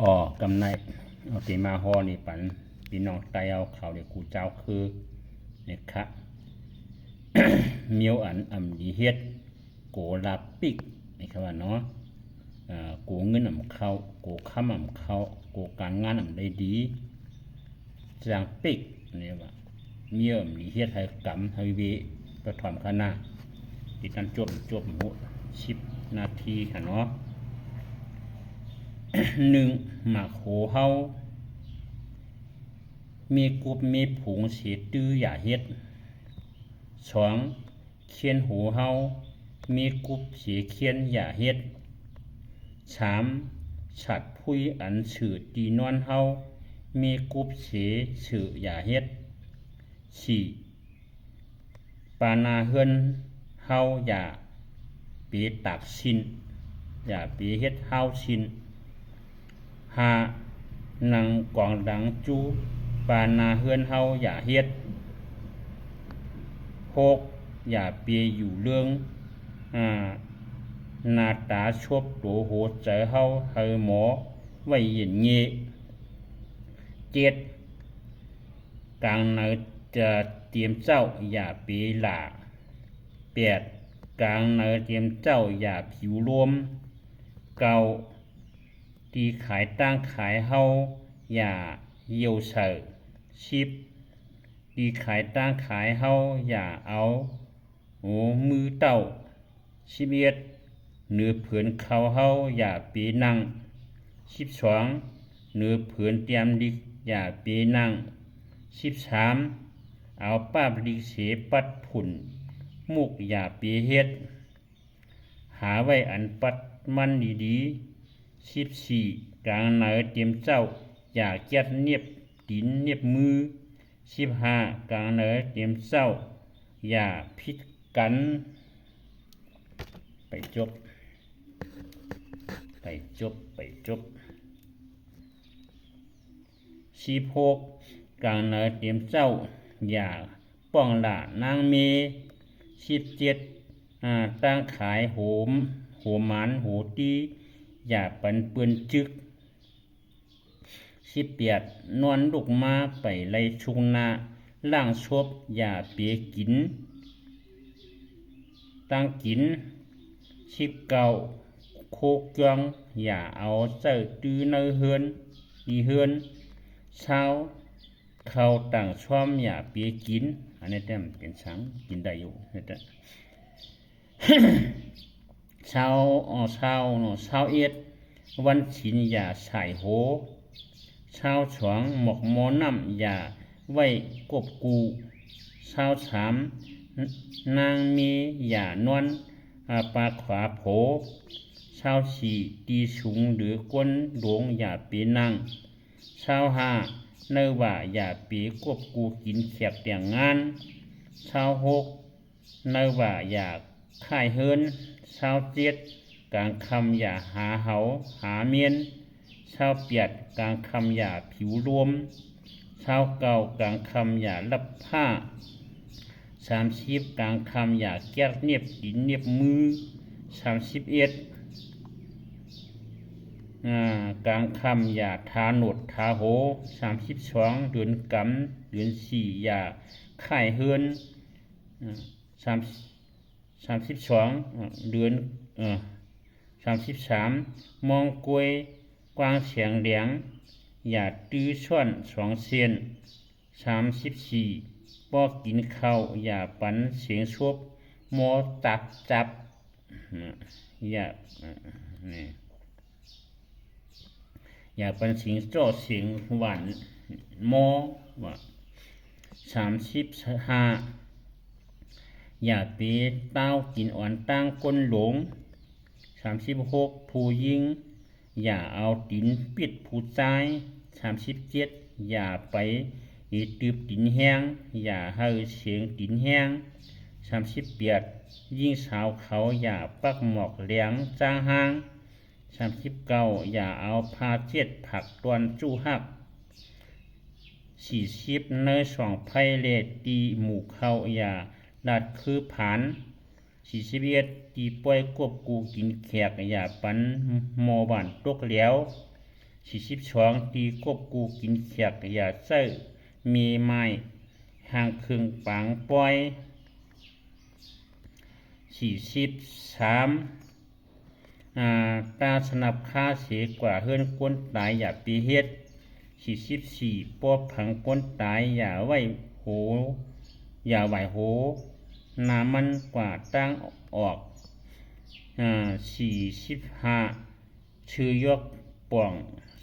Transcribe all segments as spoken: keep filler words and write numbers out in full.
อ๋อ กำใน เอาเตมาฮอนี่ปัน ปี้น้องใต้เฮาเขาเดียวกู้เจ้าคือ เนี่ยคะ เมียวอันอ่ำดีเฮ็ด โกลาปิ๊ก นี่คะว่าเนาะ อ่า โกเงินอ่ำเข้า โกค่ำอ่ำเข้า โกก๋านงานอ่ำได้ดี จางปิ๊ก เนี่ยว่า เมียวอ่ำดีเฮ็ด หื้อก๋ำหื้อเว ก็ถ่อมคะนา ตี้ตันจบ จบหมด สิบนาทีค่ะเนาะ นึ่ง หมากโหเฮา มีกุบมีผงเสยตื้ออย่าเฮ็ด สอง เคียนโหเฮา มีกุบเสยเคียนอย่าเฮ็ด สาม ฉัดพุ้ยอันเสื่อตี้นอนเฮา มีกุบเสยเสื่ออย่าเฮ็ด สี่ ปานาเฮือนเฮาอย่าเป๋ตากสิ้น อย่าเป๋เฮ็ดฮาวสิ้น ห้า นั่งก๋องดังจู้ ปานาเฮือนเฮาอย่าเฮ็ด หก อย่าเป๋อยู่เริง อ่า หน้าต๋าชบตั๋วหัวใจ๋เฮาหื้อหมอไว้เย็นเย่ เจ็ด ก๋างไหนจะเตียมเจ๊าอย่าเป๋หล่า แปด ก๋างไหนเตียมเจ๊าอย่าผิวโลม เก้า ตี้ขายตั้งขายเฮาอย่าเยี่ยวใส่ สิบ ตี้ขายตั้งขายเฮาอย่าเอา โอ้ มือเต้า สิบเอ็ด เหนือเผินเขาเฮาอย่าเป๋นั่ง สิบสอง เหนือเผินเตียมลิกอย่าเป๋นั่ง สิบสาม เอาป๊าบลิกเสปัดผุ่น มุกอย่าเป๋เฮ็ด หาไว้อันปัดมันดีๆ สิบสี่ ก๋างไหนเตียมเจ๊าอย่าแก๊ดเน็บตี๋นเน็บมือ สิบห้า ก๋างไหนเตียมเจ๊าอย่าผิดกั๋น ไปจบ ไปจบ ไปจบ สิบหก ก๋างไหนเตียมเจ๊าอย่าป้องหล่านางเมย์ สิบเจ็ด อ่า ตั้งขายโหม โหหมานโหตี้ อย่าปันเปื้อนจึก สิบแปด นอนลุกมาไปไล่ชุกนา ล้างชบอย่าเป๋กิ๋น ตั้งกิ๋น สิบเก้า โคกจ้องอย่าเอาใจ๊ตื้อในเฮือน ตี้เฮือน ซาว เข้าต่างซ่อมอย่าเป๋กิ๋น อันนี้แต๊มันเป๋นสัง กิ๋นได้อยู่ นี่แต๊ ซาว อ๋อ ซาวเนาะ ซาวเอ็ด วันศีลอย่าใส่โห ซาวสอง หมอกหม้อน้ำอย่าไว้กบกู้ ซาวสาม นางเมย์อย่านอน อ่า ปาขวาโผ ซาวสี่ ตี้สูงเหลือก้นหลวงอย่าเป๋นั่ง ซาวห้า ในว่าอย่าเป๋กบกู้กิ๋นแขกแต่งงาน ซาวหก ในว่าอย่าค่ายเฮือน ซาวเจ็ด ก๋างค่ำอย่าหาเหาหาเมียน ซาวแปด ก๋างค่ำอย่าผิวโลม ซาวเก้า ก๋างค่ำอย่าลับผ้า สามสิบ ก๋างค่ำอย่าแก๊ดเน็บตี๋นเน็บมือ สามสิบเอ็ด อ่า ก๋างค่ำอย่าทาหนวดทาโห สามสิบสอง เดือนกำ เดือนสี่ อย่าค่ายเฮือน อ่า สาม สามสิบสอง อ่า เดือน เอ่อ สามสิบสาม มองกวยกว้างแสงแหลง อย่าตื้อซ่อนสองเส้น สามสิบสี่ ป้อกิ๋นข้าวอย่าปันเสียงซบ หม้อตับจับ นะ อย่า อ่า นี่ อย่าปันเสียงเจาะเสียงหว่านหม้อ ว่า สามสิบห้า อย่าเป๋เต๊ากิ๋นอ่อนตั้งก้นหลง สามสิบหก ผู้ญิง อย่าเอาตี๋นปิดผู้จาย สามสิบเจ็ด อย่าไปหื้อตืบตี๋นแห้ง อย่าหื้อเสียงตี๋นแห้ง สามสิบแปด ญิงสาวเขาอย่าปักหมอกแหลงจ้างฮ้าง สามสิบเก้า อย่าเอาผ้าเจ็ดผักตอนจู้ฮัก สี่สิบ ในส่องไพร่และตี้หมู่เข้าอย่าลาดคือผาน สี่สิบเอ็ด ตี้ป้อยกบกู้กิ๋นแขกอย่าปันหม้อหว่านตกแหลว สี่สิบสอง ตี้กบกู้กิ๋นแขก อย่าใจ๊เมยม่าย ห่างเคิงป๋างป้อย สี่สิบสาม อ่า ตาสนับคาเสกว่าเฮือนคนต๋ายอย่าไปเฮ็ด สี่สิบสี่ ปอผังคนต๋ายอย่าไหว้โห อย่าไหว้โห หน้ามันกว่าตางออก อ่า สี่สิบห้า จือยกป้อง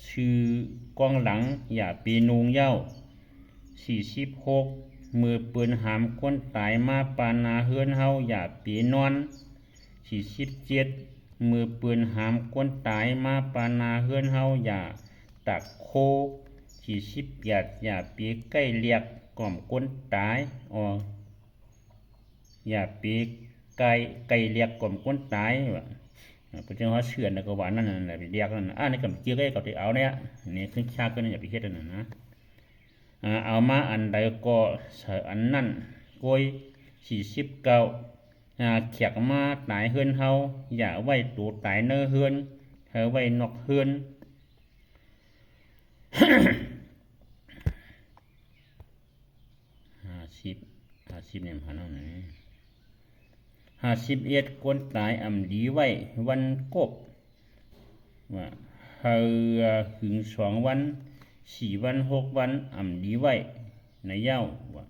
จือกองหลังอย่าไปนุ่งเย้า สี่สิบหก เมื่อเปิ้นหามคนต๋ายมาปาหน้าเฮือนเฮาอย่าไปนอน สี่สิบเจ็ด เมื่อเปิ้นหามคนต๋ายมาปาหน้าเฮือนเฮาอย่าตักโค สี่สิบแปด อย่าไปใก้เลียกก่อมคนต๋าย อ๋อ อย่าไปใก้ ใก้เลียกก่อมคนต๋าย ว่า อ่า เปิ้นจะว่าเชื่อดแล้วก็ว่านั่นน่ะ ไปเลียกนั่นน่ะ อันนี้ก็เมื่อกี้ก็เต๋าเอาเนี่ย นี่ขึ้นชาติก็เนี่ยอย่าไปเฮ็ดอันนั้นนะ อ่า เอามาอันใดก็ใส่อันนั้น โกย สี่สิบเก้า อ่า แขกมาต๋ายเฮือนเฮา อย่าไหว้ตั๋วต๋ายในเฮือน หื้อไหว้นอกเฮือน ห้าสิบ ห้าสิบ เนี่ย หันเอาไหน ห้าสิบเอ็ด คนต๋ายอ่ำดีไหว้วันกบ ว่า หื้อหึงสองวัน สี่วัน หกวัน อ่ำดีไหว้ ในเย้า ว่า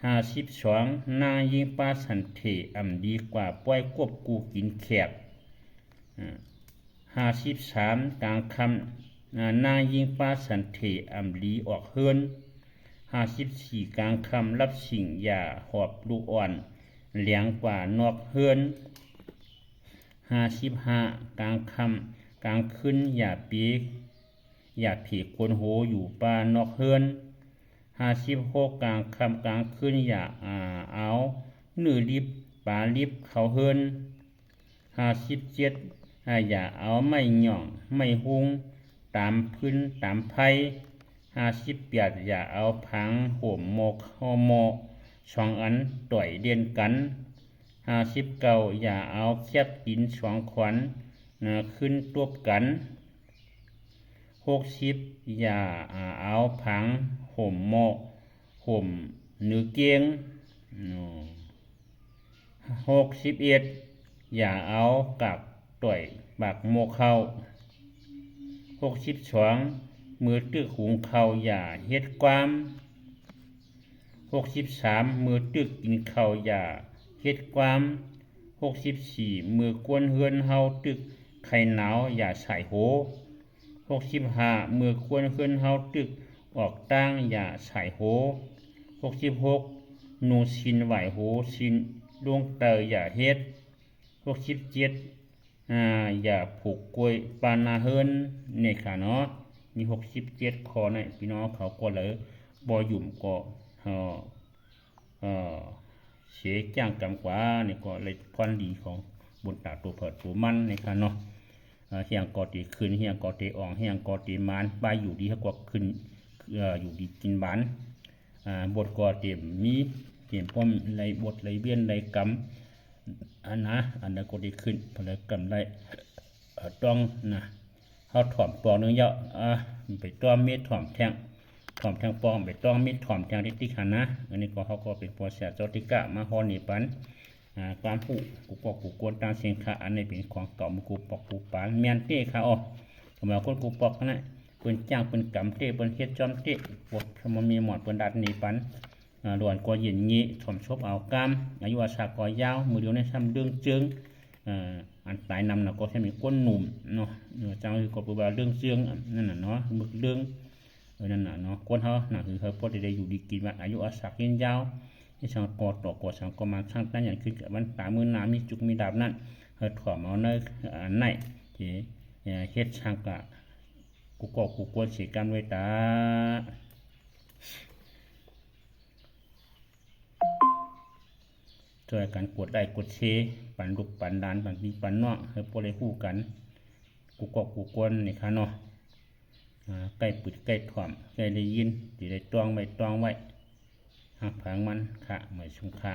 ห้าสิบสอง นางญิงปาสันเถอ่ำดีกว่าป้อยกบกู้กิ๋นแขก อ่า ห้าสิบสาม ก๋างค่ำ อ่า นางญิงปาสันเถอ่ำดีออกเฮือน ห้าสิบสี่ ก๋างค่ำฮับสิ่งอย่าหอบลูกอ่อน แหลงกว่านอกเฮือน ห้าสิบห้า ก๋างค่ำ ก๋างคืนอย่าไป อย่าเผลอโกนหัวอยู่ปานอกเฮือน ห้าสิบหก ก๋างค่ำก๋างคืนอย่า อ่า เอาเนื้อดิบปลาดิบเข้าเฮือน ห้าสิบเจ็ด อ่า อย่าเอาไม้หย่องไม้ฮุ้งต๋ามพื้นต๋ามไพ ห้าสิบแปด อย่าเอาผางห่มหม้อข้าวหม้อสองอันต่อยเด่นกั๋น ห้าสิบเก้า อย่าเอาแคบตี๋นสองขวัญ นะ ขึ้นตบกั๋น หกสิบ อย่า อ่า เอาผางห่มหม้อห่มเนื้อเก้ง เนาะ หกสิบเอ็ด อย่าเอากากต่อยปากหม้อข้าว หกสิบสอง เมื่อตึกหุงข้าวอย่าเฮ็ดความ หกสิบสาม เมื่อตึกกิ๋นข้าวอย่าเฮ็ดความ หกสิบสี่ เมื่อกวนเฮือนเฮาตึกไข้หนาวอย่าใส่โห หกสิบห้า เมื่อกวนเฮือนเฮาตึกออกตางอย่าใส่โห หกสิบหก นุ่งสิ้นไหว้โหสิ้นลงเตยอย่าเฮ็ด หกสิบเจ็ด อ่า อย่าผูกกล้วยปาหน้าเฮือน เนี่ยค่ะเนาะ มีหกสิบเจ็ดข้อนะ ปี้น้องเขาก็เลยบ่หยุ่มก็ เอ่อ เอ่อ เสียจ้างกำกว่า เนี่ยก็เลยพรดีของบุญต๋าตั๋วเผิดตั๋วมัน เนี่ยค่ะเนาะ เอ่อ เฮียงก็เตขึ้น เฮียงก็เตอ่อง เฮียงก็เตหมาน ไปอยู่ดีเฮาก็ขึ้น เอ่อ อยู่ดีกิ๋นหวาน อ่า บทก็เตมี เตป้อมไล่บทไล่เวียนไล่กำ อันนะ อันนั้นก็เตขึ้น พอไล่กำไล่ เอ่อ ต้องนะ เฮาถ่อมปองนึ่งเย้า อ่า ไปต้องมีถ่อมแทง ถ่อมแทงปอง ไปต้องมีถ่อมแทงติ๊กๆ หั้นนะ อันนี้ก็เฮาก็เป๋นปัวแสโจติกะมาฮ้อนนี่ปัน อ่า ความฮู้กู้ปอกกู้กวนตางเสียงค่ะ อันนี้เป๋นของเก่าหมู่กู้ปอกกู้ปาน แม่นเต๊ค่ะ อ้อ สมัยคนกู้ปอกนะ เปิ้นจ้างเปิ้นกำเต๊ เปิ้นเฮ็ดจ้อมเต๊ ปวดมันมีหมอนเปิ้นดัดหนีปัน อ่า หลวนก็เย็นงี้ ถ่อมซบเอากำ อายุอาสาก็ยาว มื้อเดียวนี้ซ้ำเรื่องเจิง อ่า อันต๋ายนำน่ะก็ใช่มีคนหนุ่มเนาะ เออ จังคือก็เปิ้นว่าเรื่องเจิง นั่นน่ะเนาะ มึกเรื่อง เออ นั่นน่ะเนาะ คนเฮาน่ะ คือเฮาพอได้อยู่ดีกิ๋นหวาน อายุอาสายืนยาว เฮ็ดสังก็ต่อก่อสังก็มา ช่างตั้งอย่างขึ้นกับวันต๋ามื้อหน้า มีจุกมีดาบนั่น เฮาถ่อมเอาใน อันไหน ที่ เอ่อ เฮ็ดสังกะ กู้ก็กู้กวนเสียกันไว้ต๋า จ้วยกั๋นกดไลก์กดแชร์ ปันลูกปันหลาน ปันปี้ปันน้อง หื้อป้อได้ฮู้กั๋น กู้ก็กู้กวนนี่ค่ะเนาะ อ่า ใก้ปึดใก้ถ่อม ใก้ได้ยิน ตี้ได้ต้องไว้ต้องไว้ ฮักผางมันค่ะ หมายสุงค่ะ